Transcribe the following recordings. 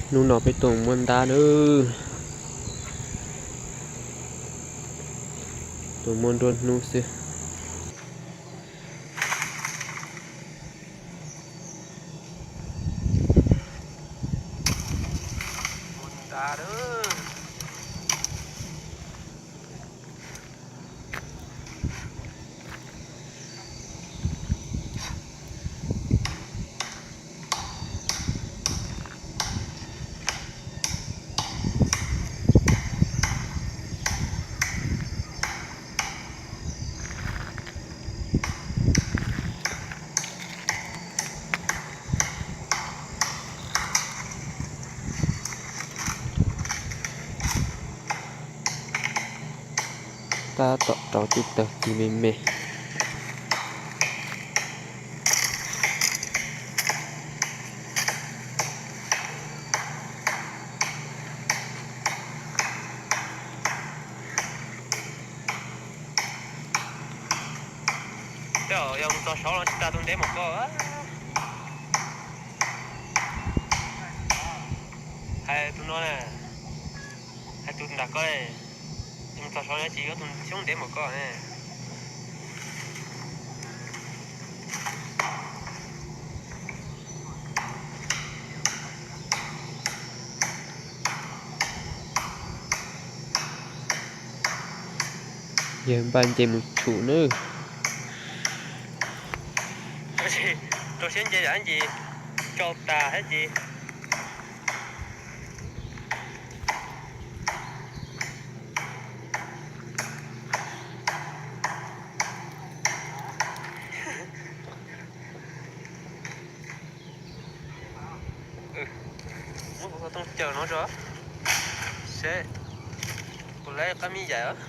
Hnub no peb tuaj muab ntab nawb, tuaj muab nruab hnub xwb. Tab tom rau tib tawg cig me me. Yog mus txog saud no tsis tas tus ntev mus koj. Hais tus no, hais tus nram koj, mus txog saud no tsis yuav tus xyoob ntev mus koj. Yawg npaj nce mus tshum nawb. Rau siab nce yam ces tsau tas thiab ces. Muab kuv xov tooj caws no tso, seb puas laib qab mi yaim os.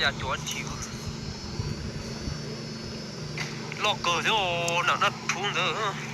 Yam cuav tsis loj kawg thiab, nram naj rhuv ntawd.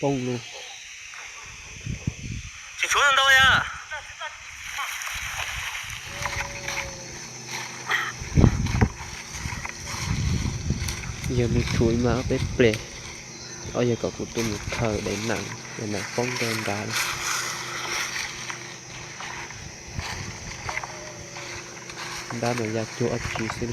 poob lug. Yawg mus tshuam ib mas ob peb pleg, ob yawg kom kuv tuaj mus khaws daim nees, daim nees poob rau nrad. Nrad mas ya cuag ob tsi xwb.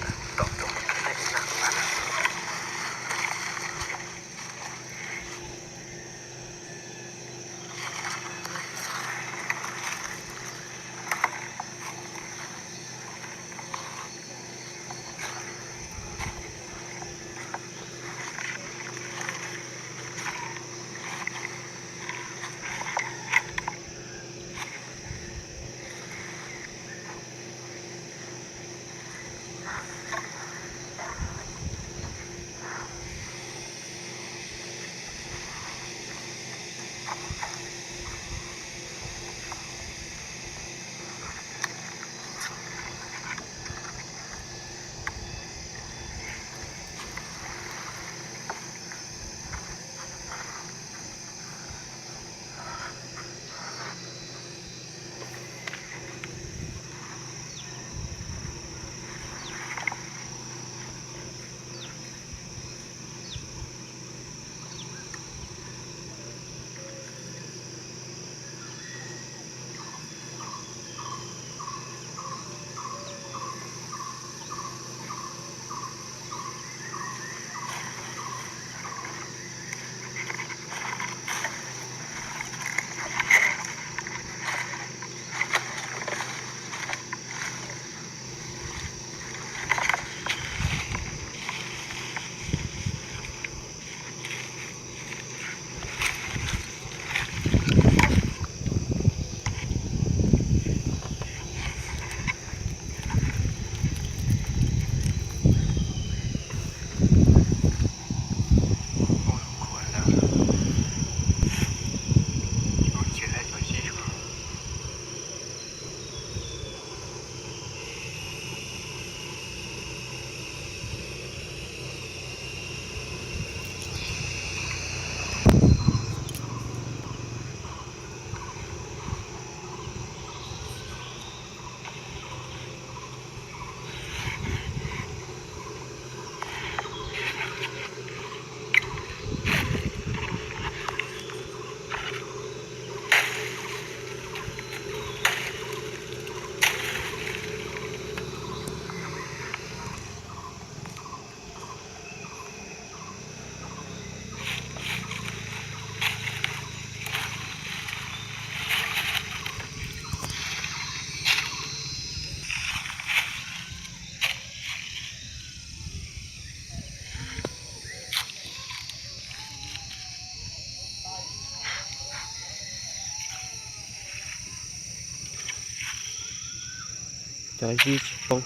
Cov zib tsis poob,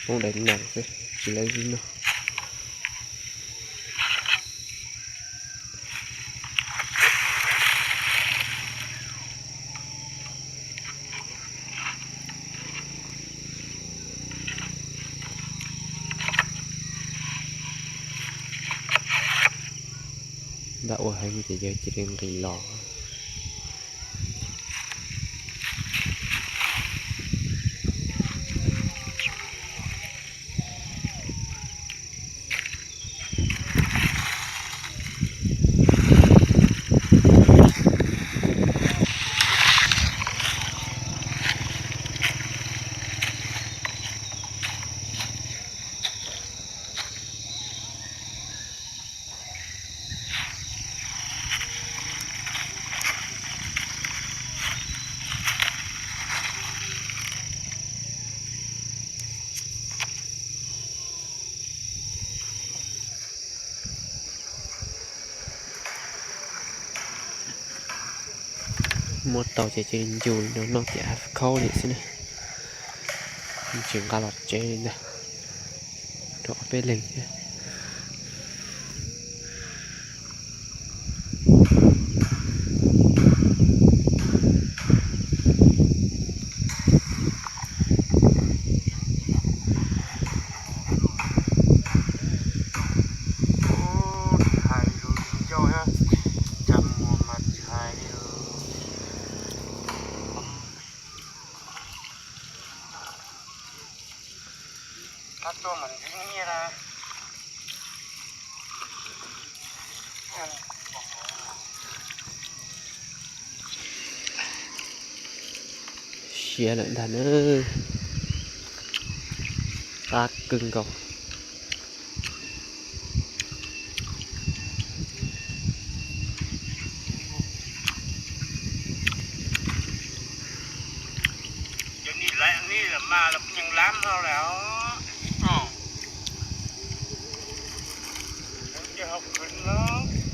poob daim nees xwb, tsis lawv zib no. Ntab ua heev ces yawg cia li nqis los. Muab tau ces cia li ncu li no noj ces khaub li xwb na. Tsis nqa los tsev li ntag, rau ob peb leeg thiab. Tsiav lawm ntag na, qab kawg nkaus. Cov ni lab ni los mas los yeej lab hlo lawm os. Cov hau khwv no.